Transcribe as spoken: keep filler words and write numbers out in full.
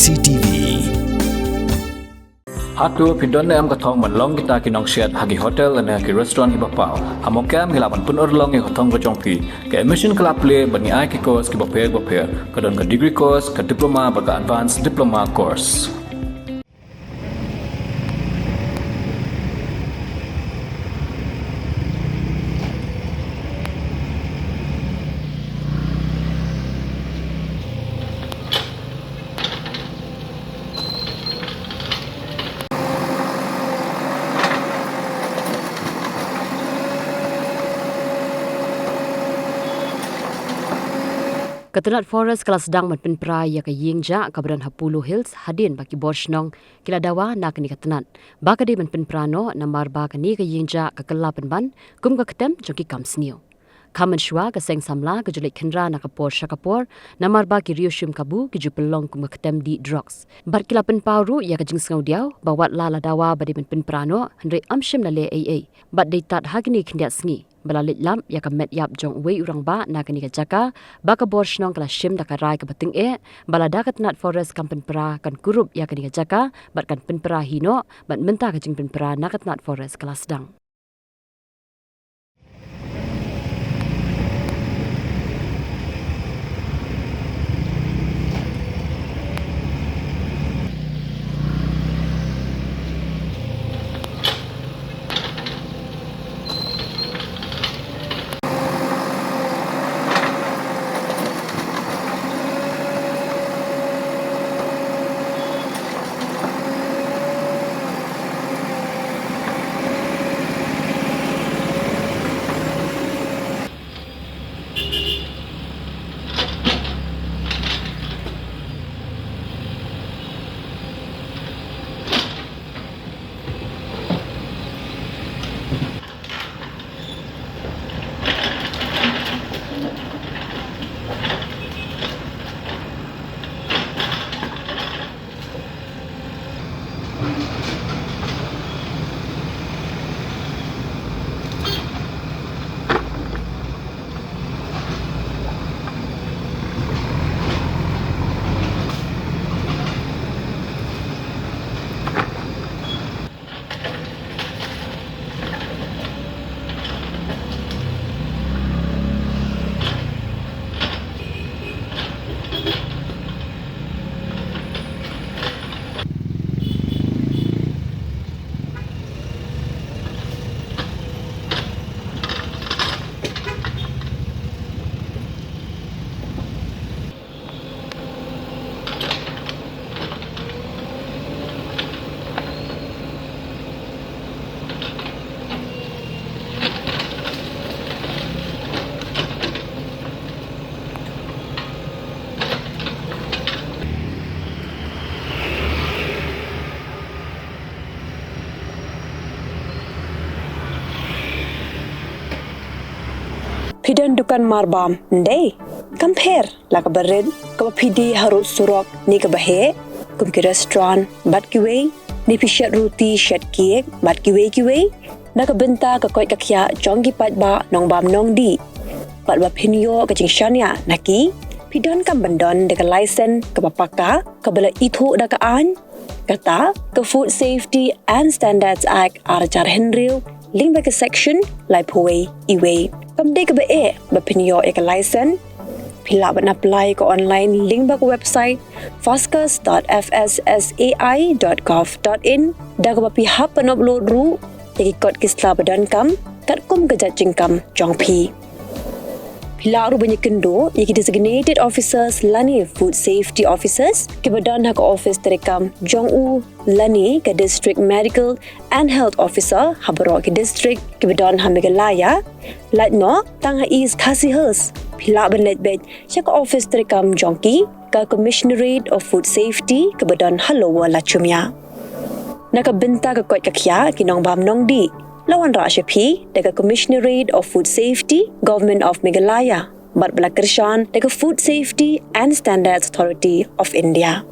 C T V. Hato phi don ne em ka thong ban long kita ki nongshet ha ki hotel ne ki restaurant kiba paw? Ha Mawkyrwat ngi lah ban pynurlong ïa ka thong ka jong phi. Ka admission ka la plie bad ngi ai ki course kiba pher bapher. Ka don ka degree course, ka diploma bad ka advanced diploma course. Ka tnat Forest ka la sdang ban pynpra ïa ka ïing jah kaba don ha Polo Hills hadien ba ki bor shnong ki la dawa na kane ka tnat ba ka dei ban pynpra noh namar ba kane ka ïing jah ka kylla pynban kum ka ktem jong ki kam sniew. Kham mynshuwa ka seng samla ka ju leit khynra na ka por sha ka por namar ba ki riewshim kabu ki ju pynlong kum ka ktem dih drugs. Bad ki la pynpaw ruh ïa ka jingsngewdiaw ba wat la la dawa ba dei ban pynpra noh hynrei ym shym la leh ei ei. Bad dei tad ha kine khyndiat sngi ba la leit lap ïa ka met ïap jong uwei u rangbah na kane ka jaka ba ka bor shnong ka la shim da ka rai kaba tyngeh ba lada ka tnat Forest kam pynpra kan kurup ïa kane ka jaka bad kan pynpra hi noh bad mynta ka jingpynpra na ka tnat Forest ka la sdang. Phi don dukan marbam, ym dei? Kam pher la kaba rit, kaba phi die harud surok ne kaba heh, kum ki restaurant bad kiwei, ne phi shet ruti, shet cake bad kiwei kiwei, na ka bynta ka koit ka khiah jong ki paidbah nongbam nongdih. Bad ba phin ïoh ka jingshaniah na ki, phi donkam ban don da ka license kaba paka, kaba la ithuh da ka aiñ, kata ka Food Safety and Standards Act ar hajar hynriew lyngba ka section laiphew wei E wei. Kam dei kaba eh ba phin ïoh ïa ka license. Phi lah ban apply ka online lyngba ka website foscas dot F S S A I dot gov dot in, da kaba phi hap ban upload ruh ïa ki kot ki sla ba donkam katkum ka jait jingkam jong phi. Phi lah ruh ban ïakynduh ïa ki designated officers lane food safety officers kiba don ha ka office treikam jong u lane ka District Medical and Health Officer ha baroh ki district kiba don ha Meghalaya. Lait noh tang ha East Khasi Hills, phi lah ban leit beit sha ka office treikam jong ki, ka Commissionerate of Food Safety kaba don ha Lower Lachumia. Na ka bynta ka koit ka khiah ki nongbam nongdih, la wanrah sha phi da ka Commissionerate of Food Safety, Government of Meghalaya, bad ba la kyrshan da ka Food Safety and Standards Authority of India.